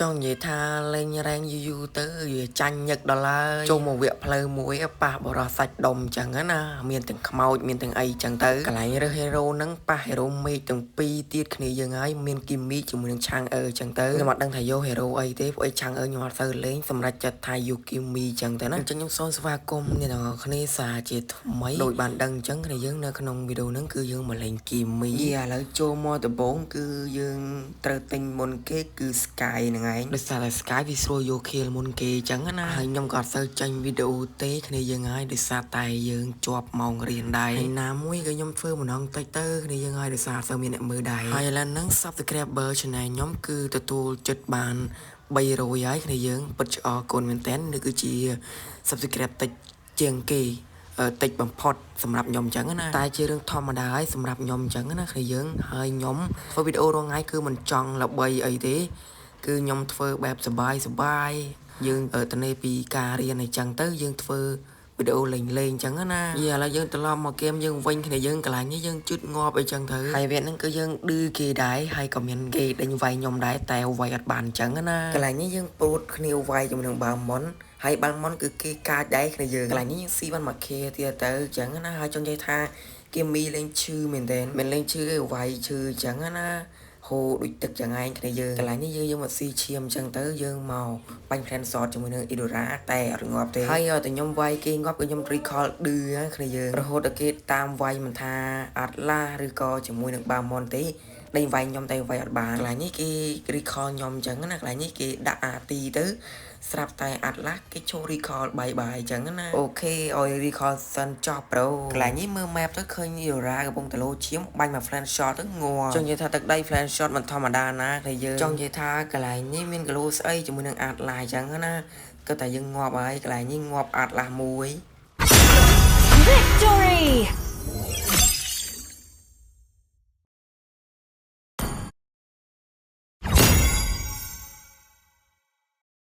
ចង់និយាយថាលេងរែងយូរយូរទៅវាចាញ់ញឹកដល់ហើយចូលមកវគ្គផ្លូវមួយប៉ះបរោះសាច់ដុំចឹងណាមានទាំងខ្មោចមានទាំងអីចឹងទៅកន្លែងរើស hero ហ្នឹងប៉ះ hero មេឃទាំងពីរទៀតគ្នាយើងហើយមានគីមីជាមួយនឹងឆាងអឺចឹងទៅខ្ញុំអត់ដឹងថាយក hero អីទេព្រោះអីឆាងអឺខ្ញុំអត់សូវលេងសម្រាប់ចិត្តថាយកគីមីចឹងទៅណាអញ្ចឹងខ្ញុំសូមស្វាគមន៍អ្នកទាំងអស់គ្នាសាជាថ្មីដោយបានដឹងអញ្ចឹងគ្នាយើងនៅក្នុងវីដេអូហ្នឹងគឺយើងមកលេងគីមីឥឡូវចូលមកដំបូងគឺយើងត្រូវទិញមុនគេគឺ Sky ហ្នឹងឯងដោយសារតែ Sky វាស្រួលយក kill មុនគេអញ្ចឹងណាហើយខ្ញុំក៏អត់សូវចេញវីដេអូទេគ្នាយើងហើយដោយសារតែយើងជាប់ម៉ោងរៀនដែរហើយណាមួយក៏ខ្ញុំធ្វើម្ដងតិចទៅគ្នាយើងហើយដោយសារអត់សូវមានអ្នកមើលដែរហើយឥឡូវហ្នឹង subscriber channel ខ្ញុំគឺទទួលចិត្តបាន300ហើយគ្នាយើងពិតជាអរគុណមែនតើនេះគឺជា subscribe តិចជាងគេតិចបំផុតសម្រាប់ខ្ញុំអញ្ចឹងណាតែជារឿងធម្មតាហើយសម្រាប់ខ្ញុំអញ្ចឹងណាគ្នាយើងហើយខ្ញុំធ្វើវីដេអូរាល់ថ្ងៃគឺមិនចង់ល្បីអីទេគឺខ្ញុំធ្វើបែបសបាយសបាយយើងតនេពីការរៀនអីចឹងទៅយើងធ្វើវីដេអូលេងលេងអញ្ចឹងណាយេឥឡូវយើងត្រឡប់មកហ្គេមយើងវិញគ្នាយើងកន្លែងនេះយើងជិតងាប់អីចឹងទៅហើយវាហ្នឹងគឺយើងឌឺគេដែរហើយក៏មានគេដេញវាយខ្ញុំដែរតែវាយអត់បានអញ្ចឹងណាកន្លែងនេះយើងព្រួតគ្នាវាយជាមួយនឹងបាមុនហើយបាល់មុនគឺគេកាចដែរគ្នាយើងកន្លែងនេះយើងស៊ីបានមួយខេទៀតទៅអញ្ចឹងណាហើយចង់និយាយថាគេមីលេងឈឺមែនតើមិនលេងឈឺទេវាយឈឺអញ្ចឹងណាហូរដូចទឹកចង្អែងគ្នាយើងកន្លែងនេះយើងយកមកស៊ីឈាមអញ្ចឹងទៅយើងមកបាញ់ plan shot ជាមួយនឹង Idora តែអត់ងាប់ទេហើយតែខ្ញុំវាយគេងាប់គឺខ្ញុំ recall ឌឺហ្នឹងគ្នាយើងរហូតដល់គេតាមវាយមិនថាអាត់ឡាឬក៏ជាមួយនឹងបាមុនទេដេញវាយខ្ញុំតែវាយអត់បានកន្លែងនេះគេ recall ខ្ញុំអញ្ចឹងណាកន្លែងនេះគេដាក់អាទីទៅស្រាប់តែអាត់ឡាគេចូល recall បាយបាយអញ្ចឹងណាOK ឲ្យ recall សិនចោះ bro កន្លែងនេះមើល map ទៅឃើញ Idora កំពុងតលោឈាមបាញ់មក flash shot ទៅងាប់ចង់និយាយថាទឹកដី flash shot មិនធម្មតាណាតែយើងចង់និយាយថាកន្លែងនេះមានគីឡូស្អីជាមួយនឹងអាត់ឡាអញ្ចឹងណាក៏តែយើងងាប់ហើយកន្លែងនេះងាប់អាត់ឡាមួយ Victory!